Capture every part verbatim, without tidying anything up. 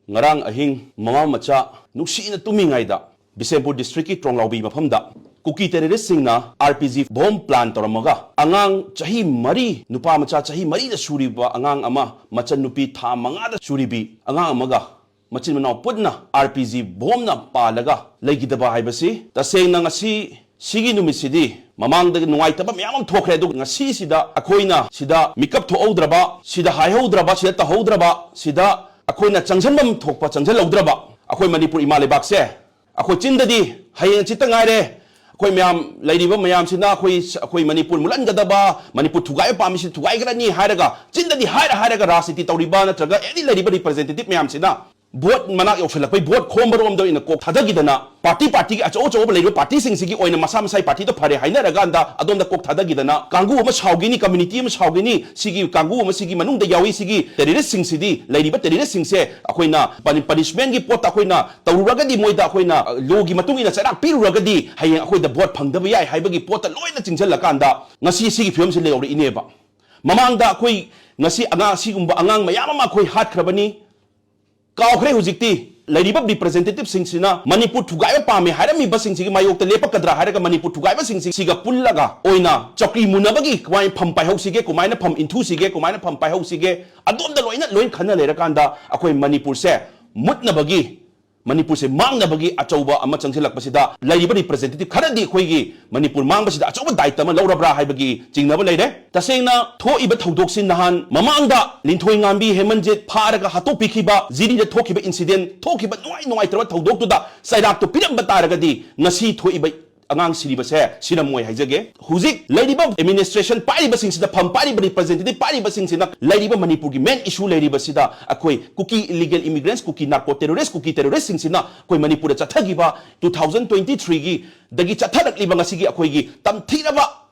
ꯉꯔꯥꯡ ꯑꯍꯤꯡ ꯃꯃꯥ ꯃꯆꯥ ꯅꯨꯡꯁꯤꯅ ꯇꯨꯝꯃꯤꯉꯩꯗ ꯕꯤꯁꯦꯝꯄꯨꯔ ꯗꯤꯁꯇ꯭ꯔꯤꯛꯀꯤ ꯇ꯭ꯔꯣꯡꯂꯥꯎꯕꯤ ꯃꯐꯝꯗ ꯀꯨꯀꯤ ꯇꯦꯔꯣꯔꯤꯁꯁꯤꯡꯅ R P G bomb plan ꯇꯧꯔꯝꯃꯒ ꯑꯉꯥꯡ ꯆꯍꯤ ꯃꯔꯤ, ꯅꯨꯄꯥ ꯃꯆꯥ ꯆꯍꯤ ꯃꯔꯤꯗ ꯁꯨꯔꯤꯕ ꯑꯉꯥꯡ ꯑꯃ, ꯃꯆꯟꯅꯨꯄꯤ ꯊꯥ ꯃꯉꯥꯗ ꯁꯨꯔꯤꯕꯤ ꯑꯉꯥꯡ ꯑꯃꯒ ꯃꯆꯤꯟ ꯃꯅꯥꯎ ꯄꯨꯟꯅ ꯑꯥꯔ ꯄꯤ ꯖꯤ ꯕꯣꯝꯅ ꯄꯥꯜꯂꯒ ꯂꯩꯈꯤꯗꯕ ꯍꯥꯏꯕꯁꯤ ꯇꯁꯦꯡꯅ ꯉꯁꯤ ꯁꯤꯒꯤ ꯅꯨꯃꯤꯠꯁꯤꯗꯤ ꯃꯃꯥꯡꯗ ꯅꯨꯡꯉꯥꯏꯇꯕ ꯃꯌꯥꯝ ꯑꯃ ꯊꯣꯛꯈ꯭ꯔꯦ, ꯑꯗꯨꯒ ꯉꯁꯤꯁꯤꯗ ꯑꯩꯈꯣꯏꯅ ꯁꯤꯗ ꯃꯤꯀꯞ ꯊꯣꯛꯍꯧꯗ꯭ꯔꯕ, ꯁꯤꯗ ꯍꯥꯏꯍꯧꯗ꯭ꯔꯕ, ꯁꯤꯗ ꯇꯧꯍꯧꯗ꯭ꯔꯕ, ꯁꯤꯗ ꯑꯩꯈꯣꯏꯅ ꯆꯪꯁꯤꯟꯐꯝ ꯊꯣꯛꯄ ꯆꯪꯁꯤꯜꯍꯧꯗ꯭ꯔꯕ, ꯑꯩꯈꯣꯏ ꯃꯅꯤꯄꯨꯔ ꯏꯃꯥ ꯂꯩꯕꯥꯛꯁꯦ ꯑꯩꯈꯣꯏ ꯆꯤꯟꯗꯗꯤ ꯍꯌꯦꯡ ꯍꯪꯆꯤꯠꯇ ꯉꯥꯏꯔꯦ, ꯑꯩꯈꯣꯏ ꯃꯌꯥꯝ ꯂꯩꯔꯤꯕ ꯃꯌꯥꯝꯁꯤꯅ ꯑꯩꯈꯣꯏ, ꯑꯩꯈꯣꯏ ꯃꯅꯤꯄꯨꯔ ꯃꯨꯠꯍꯟꯒꯗꯕ, ꯃꯅꯤꯄꯨꯔ ꯊꯨꯒꯥꯏꯕ ꯄꯥꯝꯃꯤꯁꯤ ꯊꯨꯒꯥꯏꯈ꯭ꯔꯅꯤ ꯍꯥꯏꯔꯒ ꯆꯤꯟꯗꯗꯤ ꯍꯥꯏꯔ ꯍꯥꯏꯔꯒ ꯔꯥꯖꯅꯤꯇꯤ ꯇꯧꯔꯤꯕ ꯅꯠꯇ꯭ꯔꯒ ꯑꯦꯅꯤ ꯂꯩꯔꯤꯕ ꯔꯤꯄ꯭ꯔꯖꯦꯟꯇꯦꯇꯤꯚ ꯃꯌꯥꯝꯁꯤꯅ ꯚꯣꯠ ꯃꯅꯥꯛ ꯌꯧꯁꯜꯂꯛꯄꯩ ꯚꯣꯠ ꯈꯣꯝꯕꯔꯣꯝꯗ ꯑꯣꯏꯅ ꯀꯣꯛ ꯊꯥꯗꯈꯤꯗꯅ, ꯄꯥꯔꯇꯤ ꯄꯥꯔꯇꯤꯒꯤ ꯑꯆꯧ ꯑꯆꯧꯕ ꯂꯩꯔꯤꯕ ꯄꯥꯔꯇꯤꯁꯤꯡꯁꯤꯒꯤ ꯑꯣꯏꯅ ꯃꯁꯥ ꯃꯁꯥꯒꯤ ꯄꯥꯔꯇꯤꯗꯣ ꯐꯔꯦ ꯍꯥꯏꯅꯔꯀꯥꯟꯗ ꯑꯗꯣꯝꯗ ꯀꯣꯛ ꯊꯥꯗꯈꯤꯗꯅ, ꯀꯥꯡꯕꯨ ꯑꯃ ꯁꯥꯎꯈꯤꯅꯤ, ꯀꯝꯃ꯭ꯌꯨꯅꯤꯇꯤ ꯑꯃ ꯁꯥꯎꯈꯤꯅꯤ, ꯁꯤꯒꯤ ꯀꯥꯡꯕꯨ ꯑꯃ, ꯁꯤꯒꯤ ꯃꯅꯨꯡꯗ ꯌꯥꯎꯏ, ꯁꯤꯒꯤ ꯇꯦꯔꯣꯔꯤꯁꯁꯤꯡꯁꯤꯗꯤ, ꯂꯩꯔꯤꯕ ꯇꯦꯔꯣꯔꯤꯁꯁꯤꯡꯁꯦ ꯑꯩꯈꯣꯏꯅ ꯄꯅꯤ-, ꯄꯅꯤꯁꯃꯦꯟꯒꯤ ꯄꯣꯠꯇ ꯑꯩꯈꯣꯏꯅ ꯇꯧꯔꯨꯔꯒꯗꯤ, ꯃꯣꯏꯗ ꯑꯩꯈꯣꯏꯅ, ꯑ, ꯂꯣꯒꯤ ꯃꯇꯨꯡ ꯏꯟꯅ ꯆꯩꯔꯥꯛ ꯄꯤꯔꯨꯔꯒꯗꯤ ꯍꯌꯦꯡ ꯑꯩꯈꯣꯏꯗ ꯚꯣꯠ ꯐꯪꯗꯕ ꯌꯥꯏ ꯍꯥꯏꯕꯒꯤ ꯄꯣꯠꯇ ꯂꯣꯏꯅ ꯆꯤꯡꯁꯤꯜꯂꯀꯥꯟꯗ ꯉꯁꯤ ꯁꯤꯒꯤ ꯐꯤꯕꯝꯁꯤ ꯂꯩꯍꯧꯔꯛꯏꯅꯦꯕ꯫ ꯃꯃꯥꯡꯗ ꯑꯩꯈꯣꯏ ꯉꯁꯤ ꯑꯉꯥꯡ, ꯁꯤꯒꯨꯝꯕ ꯑꯉꯥꯡ ꯃꯌꯥꯝ ꯑꯃ ꯑꯩꯈꯣꯏ ꯍꯥꯠꯈ꯭ꯔꯕꯅꯤ꯫ ꯀꯥꯎꯈ꯭ꯔꯦ ꯍꯧꯖꯤꯛꯇꯤ꯫ ꯂꯩꯔꯤꯕ ꯔꯤꯄ꯭ꯔꯖꯦꯟꯇꯦꯇꯤꯚꯁꯤꯡꯁꯤꯅ ꯃꯅꯤꯄꯨꯔ ꯊꯨꯒꯥꯏꯕ ꯄꯥꯝꯃꯦ ꯍꯥꯏꯔꯝꯃꯤꯕꯁꯤꯡꯁꯤꯒꯤ ꯃꯥꯌꯣꯛꯇ ꯂꯦꯞꯄꯛꯀꯗ꯭ꯔꯥ ꯍꯥꯏꯔꯒ ꯃꯅꯤꯄꯨꯔ ꯊꯨꯒꯥꯏꯕꯁꯤꯡꯁꯤ ꯁꯤꯒ ꯄꯨꯜꯂꯒ ꯑꯣꯏꯅ ꯆꯧꯀ꯭ꯔꯤ ꯃꯨꯟꯅꯕꯒꯤ ꯀꯃꯥꯏꯅ ꯐꯝ ꯄꯥꯏꯍꯧꯁꯤꯒꯦ, ꯀꯃꯥꯏꯅ ꯐꯝ ꯏꯟꯊꯨꯁꯤꯒꯦ, ꯀꯃꯥꯏꯅ ꯐꯝ ꯄꯥꯏꯍꯧꯁꯤꯒꯦ, ꯑꯗꯣꯝꯗ ꯂꯣꯏꯅ ꯂꯣꯏ ꯈꯟꯅ ꯂꯩꯔꯀꯥꯟꯗ ꯑꯩꯈꯣꯏ ꯃꯅꯤꯄꯨꯔꯁꯦ ꯃꯨꯠꯅꯕꯒꯤ, ꯃꯅꯤꯄꯨꯔꯁꯦ ꯃꯥꯡꯅꯕꯒꯤ ꯑꯆꯧꯕ ꯑꯃ ꯆꯪꯁꯤꯜꯂꯛꯄꯁꯤꯗ ꯂꯩꯔꯤꯕ ꯔꯤꯄ꯭ꯔꯖꯦꯟꯇꯦꯇꯤꯚ ꯈꯔꯗꯤ ꯑꯩꯈꯣꯏꯒꯤ ꯃꯅꯤꯄꯨꯔ ꯃꯥꯡꯕꯁꯤꯗ ꯑꯆꯧꯕ ꯗꯥꯏꯇ ꯑꯃ ꯂꯧꯔꯕ꯭ꯔꯥ ꯍꯥꯏꯕꯒꯤ ꯆꯤꯡꯅꯕ ꯂꯩꯔꯦ꯫ ꯇꯁꯦꯡꯅ ꯊꯣꯛꯏꯕ ꯊꯧꯗꯣꯛꯁꯤ ꯅꯍꯥꯟ ꯃꯃꯥꯡꯗ ꯂꯤꯟꯊꯣꯏ ꯉꯥꯝꯕꯤ ꯍꯦꯃꯟꯖꯤꯠ ꯐꯥꯔꯒ ꯍꯥꯠꯇꯣꯛꯄꯤꯈꯤꯕ, ꯖꯤꯔꯤꯗ ꯊꯣꯛꯈꯤꯕ ꯏꯟꯁꯤꯗꯦꯟ, ꯊꯣꯛꯈꯤꯕ ꯅꯨꯡꯉꯥꯏ ꯅꯨꯡꯉꯥꯏꯇ꯭ꯔꯕ ꯊꯧꯗꯣꯛꯇꯨꯗ ꯆꯩꯔꯥꯛꯇꯨ ꯄꯤꯔꯝꯕ ꯇꯥꯔꯒꯗꯤ ꯉꯁꯤ ꯊꯣꯛꯏꯕ ꯑꯉꯥꯡ ꯁꯤꯔꯤꯕꯁꯦ ꯁꯤꯔꯝꯃꯣꯏ ꯍꯥꯏꯖꯒꯦ꯫ ꯍꯧꯖꯤꯛ ꯂꯩꯔꯤꯕ ꯑꯦꯗꯃꯤꯅꯤꯁꯇ꯭ꯔꯦꯁꯟ ꯄꯥꯏꯔꯤꯕꯁꯤꯡꯁꯤꯗ, ꯐꯝ ꯄꯥꯏꯔꯤꯕ ꯔꯤꯄ꯭ꯔꯖꯦꯟꯇꯦꯇꯤꯚ ꯄꯥꯏꯔꯤꯕꯁꯤꯡꯁꯤꯅ ꯂꯩꯔꯤꯕ ꯃꯅꯤꯄꯨꯔꯒꯤ ꯃꯦꯟ ꯏꯁꯨ ꯂꯩꯔꯤꯕꯁꯤꯗ ꯑꯩꯈꯣꯏ ꯀꯨꯀꯤ ꯏꯂꯤꯒꯦꯜ ꯏꯃꯤꯒ꯭ꯔꯦꯟꯁ, ꯀꯨꯀꯤ ꯅꯥꯔꯀꯣ ꯇꯦꯔꯣꯔꯤꯁ, ꯀꯨꯀꯤ ꯇꯦꯔꯣꯔꯤꯁꯁꯤꯡꯁꯤꯅ ꯑꯩꯈꯣꯏ ꯃꯅꯤꯄꯨꯔꯗ ꯆꯠꯊꯈꯤꯕ two thousand twenty three ꯒꯤ ꯗꯒꯤ ꯆꯠꯊꯔꯛꯂꯤꯕ ꯉꯁꯤꯒꯤ ꯑꯩꯈꯣꯏꯒꯤ ꯇꯝꯊꯤꯔꯕ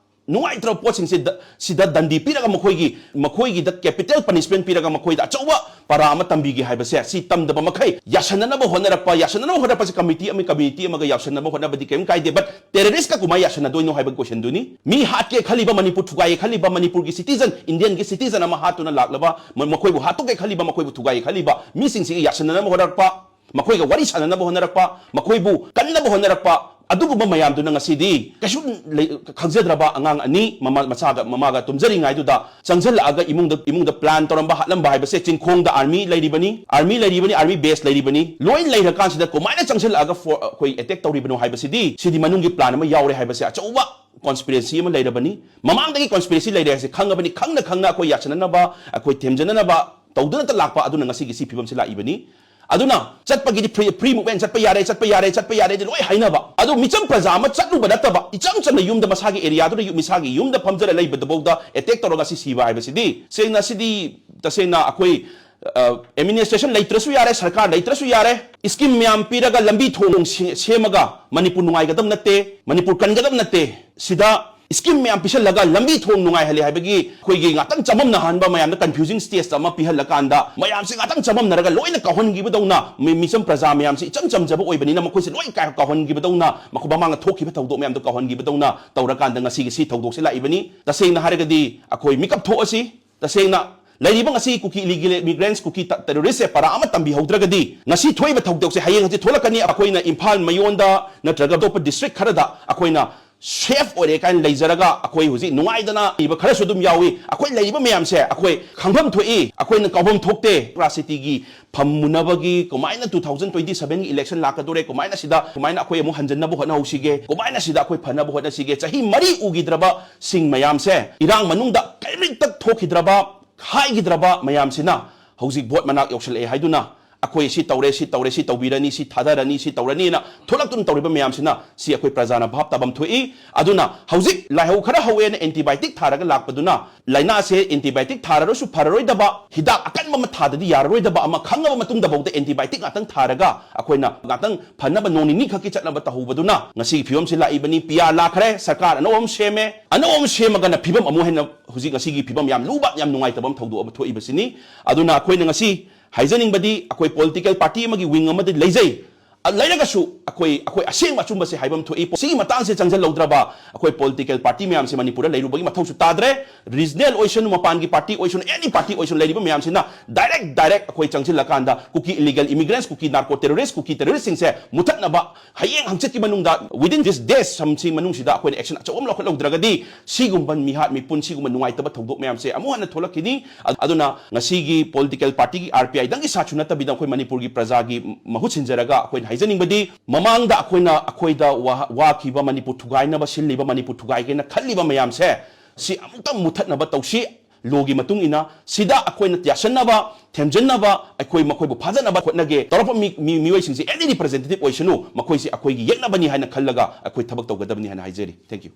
ꯅꯨꯡꯉꯥꯏꯇ꯭ꯔꯕ ꯄꯣꯠꯁꯤꯡꯁꯦ ꯗ-, ꯁꯤꯗ ꯗꯟꯗꯤ ꯄꯤꯔꯒ ꯃꯈꯣꯏꯒꯤ, ꯃꯈꯣꯏꯒꯤꯗ capital punishment ꯄꯤꯔꯒ ꯃꯈꯣꯏꯗ ꯑꯆꯧꯕ ꯄꯔꯥ ꯑꯃ ꯇꯝꯕꯤꯒꯦ ꯍꯥꯏꯕꯁꯦ, ꯁꯤ ꯇꯝꯗꯕ ꯃꯈꯩ ꯌꯥꯁꯟꯅꯅꯕ ꯍꯣꯠꯅꯔꯛꯄ, ꯌꯥꯁꯟꯅꯅꯕ ꯍꯣꯠꯅꯔꯛꯄꯁꯦ committee ꯑꯃ, community ꯑꯃꯒ ꯌꯥꯁꯟꯅꯕ ꯍꯣꯠꯅꯕꯗꯤ ꯀꯔꯤꯝ ꯀꯥꯏꯗꯦ, but terrorist ꯀ ꯀꯃꯥꯏꯅ ꯌꯥꯁꯟꯅꯗꯣꯏꯅꯣ ꯍꯥꯏꯕ question ꯗꯨꯅꯤ꯫ ꯃꯤ ꯍꯥꯠꯀꯦ ꯈꯜꯂꯤꯕ, ꯃꯅꯤꯄꯨꯔ ꯊꯨꯒꯥꯏꯒꯦ ꯈꯜꯂꯤꯕ, ꯃꯅꯤꯄꯨꯔꯒꯤ citizen, Indian ꯒꯤ citizen ꯑꯃ ꯍꯥꯠꯇꯨꯅ ꯂꯥꯛꯂꯕ, ꯃ-, ꯃꯈꯣꯏꯕꯨ ꯍꯥꯠꯇꯣꯛꯀꯦ ꯈꯜꯂꯤꯕ, ꯃꯈꯣꯏꯕꯨ ꯊꯨꯒꯥꯏꯒꯦ ꯈꯜꯂꯤꯕ ꯃꯤꯁꯤꯡꯁꯤꯒ ꯌꯥꯁꯟꯅꯅꯕ ꯍꯣꯠꯅꯔꯛꯄ, ꯃꯈꯣꯏꯒ ꯋꯥꯔꯤ ꯁꯥꯟꯅꯅꯕ ꯍꯣꯠꯅꯔꯛꯄ, ꯃꯈꯣꯏꯕꯨ ꯀꯟꯅꯕ ꯍꯣꯠꯅꯔꯛꯄ, ꯑꯗꯨꯒꯨꯝꯕ ꯃꯌꯥꯝꯗꯨꯅ ꯉꯁꯤꯗꯤ ꯀꯩꯁꯨ ꯂꯩ-, ꯈꯪꯖꯗ꯭ꯔꯕ ꯑꯉꯥꯡ ꯑꯅꯤ ꯃꯃꯥ, ꯃꯆꯥꯒ, ꯃꯃꯥꯒ ꯇꯨꯝꯖꯔꯤꯉꯩꯗꯨꯗ ꯆꯪꯁꯤꯜꯂꯛꯑꯒ ꯏꯃꯨꯡꯗ, ꯏꯃꯨꯡꯗ plan ꯇꯧꯔꯝꯕ, ꯍꯥꯠꯂꯝꯕ ꯍꯥꯏꯕꯁꯦ, ꯆꯤꯡꯈꯣꯡꯗ army ꯂꯩꯔꯤꯕꯅꯤ, army ꯂꯩꯔꯤꯕꯅꯤ, army base ꯂꯩꯔꯤꯕꯅꯤ, ꯂꯣꯏ ꯂꯩꯔꯀꯥꯟꯁꯤꯗ ꯀꯃꯥꯏꯅ ꯆꯪꯁꯤꯜꯂꯛꯑꯒ for-, ꯑꯩꯈꯣꯏ attack ꯇꯧꯔꯤꯕꯅꯣ ꯍꯥꯏꯕꯁꯤꯗꯤ, ꯁꯤꯗꯤ ꯃꯅꯨꯡꯒꯤ plan ꯑꯃ ꯌꯥꯎꯔꯦ ꯍꯥꯏꯕꯁꯦ ꯑꯆꯧꯕ conspiracy ꯑꯃ ꯂꯩꯔꯕꯅꯤ꯫ ꯃꯃꯥꯡꯗꯒꯤ conspiracy ꯂꯩꯔꯦ ꯍꯥꯏꯁꯦ ꯈꯪꯉꯕꯅꯤ, ꯈꯪꯅ ꯈꯪꯅ ꯑꯩꯈꯣꯏ ꯌꯥꯁꯟꯅꯅꯕ, ꯑꯩꯈꯣꯏ ꯊꯦꯝꯖꯅꯅꯕ ꯇꯧꯗꯨꯅꯇ ꯂꯥꯛꯄ ꯑꯗꯨꯅ ꯉꯁꯤꯒꯤ ꯁꯤ ꯐꯤꯕꯝꯁꯤ ꯂꯥꯛꯏꯕꯅꯤ꯫ ꯑꯗꯨꯅ ꯆꯠꯄꯒꯤꯗꯤ free, free movement, ꯆꯠꯄ ꯌꯥꯔꯦ, ꯆꯠꯄ ꯌꯥꯔꯦ, ꯆꯠꯄ ꯌꯥꯔꯦꯗꯤ ꯂꯣꯏ ꯍꯥꯏꯅꯕ꯫ ꯑꯗꯨ ꯃꯤꯆꯝ ꯄ꯭ꯔꯖꯥ ꯑꯃ ꯆꯠꯂꯨꯕ ꯅꯠꯇꯕ, ꯏꯆꯝ ꯆꯝꯅ ꯌꯨꯝꯗ ꯃꯁꯥꯒꯤ areaꯗꯨꯗ ꯌꯨ-, ꯃꯁꯥꯒꯤ ꯌꯨꯝꯗ ꯐꯝꯖꯔ ꯂꯩꯕꯗꯐꯥꯎꯗ attack ꯇꯧꯔꯒ ꯁꯤ ꯁꯤꯕ ꯍꯥꯏꯕꯁꯤꯗꯤ, ꯁꯦꯡꯅ ꯁꯤꯗꯤ ꯇꯁꯦꯡꯅ ꯑꯩꯈꯣꯏ, ꯑ, administration ꯂꯩꯇ꯭ꯔꯁꯨ ꯌꯥꯔꯦ, ꯁꯔꯀꯥꯔ ꯂꯩꯇ꯭ꯔꯁꯨ ꯌꯥꯔꯦ, scheme ꯃꯌꯥꯝ ꯄꯤꯔꯒ ꯂꯝꯕꯤ ꯊꯣꯡ ꯁꯦ-, ꯁꯦꯝꯃꯒ ꯃꯅꯤꯄꯨꯔ ꯅꯨꯡꯉꯥꯏꯒꯗꯕ ꯅꯠꯇꯦ, ꯃꯅꯤꯄꯨꯔ ꯀꯟꯒꯗꯕ ꯅꯠꯇꯦ꯫ ꯁꯤꯗ scheme ꯃꯌꯥꯝ ꯄꯤꯁꯜꯂꯒ ꯂꯝꯕꯤ ꯊꯣꯡ ꯅꯨꯡꯉꯥꯏꯍꯜꯂꯦ ꯍꯥꯏꯕꯒꯤ ꯑꯩꯈꯣꯏꯒꯤ ꯉꯥꯛꯇꯪ ꯆꯃꯝꯅꯍꯟꯕ ꯃꯌꯥꯝꯗ confusing stage ꯑꯃ ꯄꯤꯍꯜꯂꯀꯥꯟꯗ ꯃꯌꯥꯝꯁꯦ ꯉꯥꯛꯇꯪ ꯆꯃꯝꯅꯔꯒ ꯂꯣꯏꯅ ꯀꯥꯎꯍꯟꯈꯤꯕꯗꯧꯅ, ꯃꯤ-, ꯃꯤꯆꯝ ꯄ꯭ꯔꯖꯥ ꯃꯌꯥꯝꯁꯦ ꯏꯆꯝ ꯆꯝꯖꯕ ꯑꯣꯏꯕꯅꯤꯅ ꯃꯈꯣꯏꯁꯦ ꯂꯣꯏ ꯀꯥ-, ꯀꯥꯎꯍꯟꯈꯤꯕꯗꯧꯅ, ꯃꯈꯣꯏ ꯃꯃꯥꯡꯗ ꯊꯣꯛꯈꯤꯕ ꯊꯧꯗꯣꯛ ꯃꯌꯥꯝꯗꯣ ꯀꯥꯎꯍꯟꯈꯤꯕꯗꯧꯅ ꯇꯧꯔꯀꯥꯟꯗ ꯉꯁꯤꯒꯤ ꯁꯤ ꯊꯧꯗꯣꯛꯁꯦ ꯂꯥꯛꯏꯕꯅꯤ꯫ ꯇꯁꯦꯡꯅ ꯍꯥꯏꯔꯒꯗꯤ ꯑꯩꯈꯣꯏ ꯃꯤꯀꯞ ꯊꯣꯛꯑꯁꯤ꯫ ꯇꯁꯦꯡꯅ ꯂꯩꯔꯤꯕ ꯉꯁꯤ ꯀꯨꯀꯤ illegal immigrants, ꯀꯨꯀꯤ ꯇ-, terrorist ꯁꯦ ꯄꯔꯥ ꯑꯃ ꯇꯝꯕꯤꯍꯧꯗ꯭ꯔꯒꯗꯤ ꯉꯁꯤ ꯊꯣꯛꯏꯕ ꯊꯧꯗꯣꯛꯁꯦ ꯍꯌꯦꯡ ꯍꯪꯆꯤꯠ ꯊꯣꯛꯂꯛꯀꯅꯤ꯫ ꯑꯩꯈꯣꯏꯅ ꯏꯝꯐꯥꯜ ꯃꯌꯣꯟꯗ ꯅꯠꯇ꯭ꯔꯒ ꯑꯇꯣꯞꯄ district ꯈꯔꯗ ꯑꯩꯈꯣꯏꯅ safe ꯑꯣꯏꯔꯦ ꯀꯥꯏꯅ ꯂꯩꯖꯔꯒ ꯑꯩꯈꯣꯏ ꯍꯧꯖꯤꯛ ꯅꯨꯡꯉꯥꯏꯗꯅ ꯂꯩꯕ ꯈꯔꯁꯨ ꯑꯗꯨꯝ ꯌꯥꯎꯏ꯫ ꯑꯩꯈꯣꯏ ꯂꯩꯔꯤꯕ ꯃꯌꯥꯝꯁꯦ ꯑꯩꯈꯣꯏ ꯈꯪꯐꯝ ꯊꯣꯛꯏ, ꯑꯩꯈꯣꯏꯅ ꯀꯥꯎꯐꯝ ꯊꯣꯛꯇꯦ꯫ ꯔꯥꯖꯅꯤꯇꯤꯒꯤ ꯐꯝꯃꯨꯅꯕꯒꯤ ꯀꯃꯥꯏꯅ two thousand twenty seven ꯒꯤ election ꯂꯥꯛꯀꯗꯣꯔꯦ, ꯀꯃꯥꯏꯅ ꯁꯤꯗ, ꯀꯃꯥꯏꯅ ꯑꯩꯈꯣꯏ ꯑꯃꯨꯛ ꯍꯟꯖꯟꯅꯕ ꯍꯣꯠꯅꯍꯧꯁꯤꯒꯦ, ꯀꯃꯥꯏꯅ ꯁꯤꯗ ꯑꯩꯈꯣꯏ ꯐꯅꯕ ꯍꯣꯠꯅꯁꯤꯒꯦ, ꯆꯍꯤ ꯃꯔꯤ ꯎꯈꯤꯗ꯭ꯔꯕ ꯁꯤꯡ ꯃꯌꯥꯝꯁꯦ, ꯏꯔꯥꯡ ꯃꯅꯨꯡꯗ ꯀꯔꯤꯝꯇ ꯊꯣꯛꯈꯤꯗ꯭ꯔꯕ, ꯍꯥꯏꯈꯤꯗ꯭ꯔꯕ ꯃꯌꯥꯝꯁꯤꯅ ꯍꯧꯖꯤꯛ vote ꯃꯅꯥꯛ ꯌꯧꯁꯜꯂꯛꯑꯦ ꯍꯥꯏꯗꯨꯅ ꯑꯩꯈꯣꯏ ꯁꯤ ꯇꯧꯔꯦ, ꯁꯤ ꯇꯧꯔꯦ, ꯁꯤ ꯇꯧꯕꯤꯔꯅꯤ, ꯁꯤ ꯊꯥꯗꯔꯅꯤ, ꯁꯤ ꯇꯧꯔꯅꯤꯅ ꯊꯣꯛꯂꯛꯇꯨꯅ ꯇꯧꯔꯤꯕ ꯃꯌꯥꯝꯁꯤꯅ ꯁꯤ ꯑꯩꯈꯣꯏ ꯄ꯭ꯔꯖꯥꯅ ꯚꯥꯞ ꯇꯥꯐꯝ ꯊꯣꯛꯏ꯫ ꯑꯗꯨꯅ ꯍꯧꯖꯤꯛ ꯂꯥꯏꯍꯧ ꯈꯔ ꯍꯧꯋꯦꯅ antibiotic ꯊꯥꯔꯒ ꯂꯥꯛꯄꯗꯨꯅ ꯂꯥꯏꯅꯥꯁꯦ antibiotic ꯊꯥꯔꯔꯁꯨ ꯐꯔꯔꯣꯏꯗꯕ, ꯍꯤꯗꯥꯛ ꯑꯀꯟꯕ ꯑꯃ ꯊꯥꯗꯗꯤ ꯌꯥꯔꯔꯣꯏꯗꯕ ꯑꯃ ꯈꯪꯉꯕ ꯃꯇꯨꯡꯗꯐꯥꯎꯗ antibiotic ꯉꯥꯛꯇꯪ ꯊꯥꯔꯒ ꯑꯩꯈꯣꯏꯅ ꯉꯥꯛꯇꯪ ꯐꯅꯕ ꯅꯣꯡ ꯅꯤꯅꯤ ꯈꯛꯀꯤ ꯆꯠꯅꯕ ꯇꯧꯍꯧꯕꯗꯨꯅ ꯉꯁꯤꯒꯤ ꯐꯤꯕꯝꯁꯤ ꯂꯥꯛꯏꯕꯅꯤ꯫ ꯄꯤꯌꯥꯔ ꯂꯥꯛꯈ꯭ꯔꯦ, ꯁꯔꯀꯥꯔ ꯑꯅꯧꯕ ꯑꯃ ꯁꯦꯝꯃꯦ, ꯑꯅꯧꯕ ꯑꯃ ꯁꯦꯝꯃꯒꯅ ꯐꯤꯕꯝ ꯑꯃꯨꯛ ꯍꯦꯟꯅ ꯍꯧꯖꯤꯛ ꯉꯁꯤꯒꯤ ꯐꯤꯕꯝ ꯌꯥꯝ ꯂꯨꯕ, ꯌꯥꯝ ꯅꯨꯡꯉꯥꯏꯇꯕ ꯑꯃ ꯊꯧꯗꯣꯛ ꯑꯃ ꯊꯣꯛꯏꯕꯁꯤꯅꯤ꯫ ꯑꯗꯨꯅ ꯑꯩꯈꯣꯏꯅ ꯉꯁꯤ ꯍꯥꯏꯖꯅꯤꯡꯕꯗꯤ ꯑꯩꯈꯣꯏ political party ꯑꯃꯒꯤ wing ꯑꯃꯗꯤ ꯂꯩꯖꯩ꯫ ꯑ, ꯂꯩꯔꯒꯁꯨ ꯑꯩꯈꯣꯏ, ꯑꯩꯈꯣꯏ ꯑꯁꯦꯡꯕ ꯑꯆꯨꯝꯕꯁꯦ ꯍꯥꯏꯐꯝ ꯊꯣꯛꯏ꯫ ꯁꯤꯒꯤ ꯃꯇꯥꯡꯁꯦ ꯆꯪꯁꯤꯜꯍꯧꯗ꯭ꯔꯕ ꯑꯩꯈꯣꯏ political party ꯃꯌꯥꯝꯁꯦ ꯃꯅꯤꯄꯨꯔꯗ ꯂꯩꯔꯨꯕꯒꯤ ꯃꯊꯧꯁꯨ ꯇꯥꯗ꯭ꯔꯦ꯫ Regional ꯑꯣꯏꯁꯅꯨ, ꯃꯄꯥꯟꯒꯤ party ꯑꯣꯏꯁꯅꯨ, any party ꯑꯣꯏꯁꯅꯨ, ꯂꯩꯔꯤꯕ ꯃꯌꯥꯝꯁꯤꯅ direct, direct ꯑꯩꯈꯣꯏ ꯆꯪꯁꯤꯜꯂꯀꯥꯟꯗ ꯀꯨꯀꯤ illegal immigrants, ꯀꯨꯀꯤ narco terrorist, ꯀꯨꯀꯤ terroristꯁꯤꯡꯁꯦ ꯃꯨꯊꯠꯅꯕ ꯍꯌꯦꯡ ꯍꯪꯆꯤꯠꯀꯤ ꯃꯅꯨꯡꯗ, within this days ꯁꯝꯁꯤ ꯃꯅꯨꯡꯁꯤꯗ ꯑꯩꯈꯣꯏꯅ action ꯑꯆꯧꯕ ꯑꯃ ꯂꯧꯈꯠꯍꯧꯗ꯭ꯔꯒꯗꯤ ꯁꯤꯒꯨꯝꯕ ꯃꯤꯍꯥꯠ ꯃꯤꯄꯨꯟ, ꯁꯤꯒꯨꯝꯕ ꯅꯨꯡꯉꯥꯏꯇꯕ ꯊꯧꯗꯣꯛ ꯃꯌꯥꯝꯁꯦ ꯑꯃꯨꯛ ꯍꯟꯅ ꯊꯣꯛꯂꯛꯈꯤꯅꯤ꯫ ꯑ-, ꯑꯗꯨꯅ ꯉꯁꯤꯒꯤ political partyꯒꯤ, RPIꯗꯪꯒꯤ ꯁꯥꯠꯁꯨ ꯅꯠꯇꯕꯤꯗ ꯑꯩꯈꯣꯏ ꯃꯅꯤꯄꯨꯔꯒꯤ ꯄ꯭ꯔꯖꯥꯒꯤ ꯃꯍꯨꯠ ꯁꯤꯟꯖꯔꯒ ꯑꯩꯈꯣꯏꯅ ꯍꯥꯏꯖꯅꯤꯡꯕꯗꯤ, ꯃꯃꯥꯡꯗ ꯑꯩꯈꯣꯏꯅ, ꯑꯩꯈꯣꯏꯗ ꯋꯥ-, ꯋꯥꯈꯤꯕ, ꯃꯅꯤꯄꯨꯔ ꯊꯨꯒꯥꯏꯅꯕ ꯁꯤꯜꯂꯤꯕ, ꯃꯅꯤꯄꯨꯔ ꯊꯨꯒꯥꯏꯒꯦꯅ ꯈꯜꯂꯤꯕ ꯃꯌꯥꯝꯁꯦ ꯁꯤ ꯑꯃꯨꯛꯇꯪ ꯃꯨꯊꯠꯅꯕ ꯇꯧꯁꯤ꯫ Lawꯒꯤ ꯃꯇꯨꯡ ꯏꯟꯅ ꯁꯤꯗ ꯑꯩꯈꯣꯏꯅ ꯌꯥꯁꯟꯅꯕ, ꯊꯦꯝꯖꯤꯟꯅꯕ, ꯑꯩꯈꯣꯏ ꯃꯈꯣꯏꯕꯨ ꯐꯥꯖꯅꯕ ꯍꯣꯠꯅꯒꯦ꯫ ꯇꯧꯔꯛꯄ ꯃꯤ-, ꯃꯤ-, ꯃꯤꯑꯣꯏꯁꯤꯡꯁꯦ any representative ꯑꯣꯏꯁꯅꯨ, ꯃꯈꯣꯏꯁꯦ ꯑꯩꯈꯣꯏꯒꯤ ꯌꯦꯛꯅꯕꯅꯤ ꯍꯥꯏꯅ ꯈꯜꯂꯒ ꯑꯩꯈꯣꯏ ꯊꯕꯛ ꯇꯧꯒꯗꯕꯅꯤ ꯍꯥꯏꯅ ꯍꯥꯏꯖꯔꯤ꯫ Thank you꯫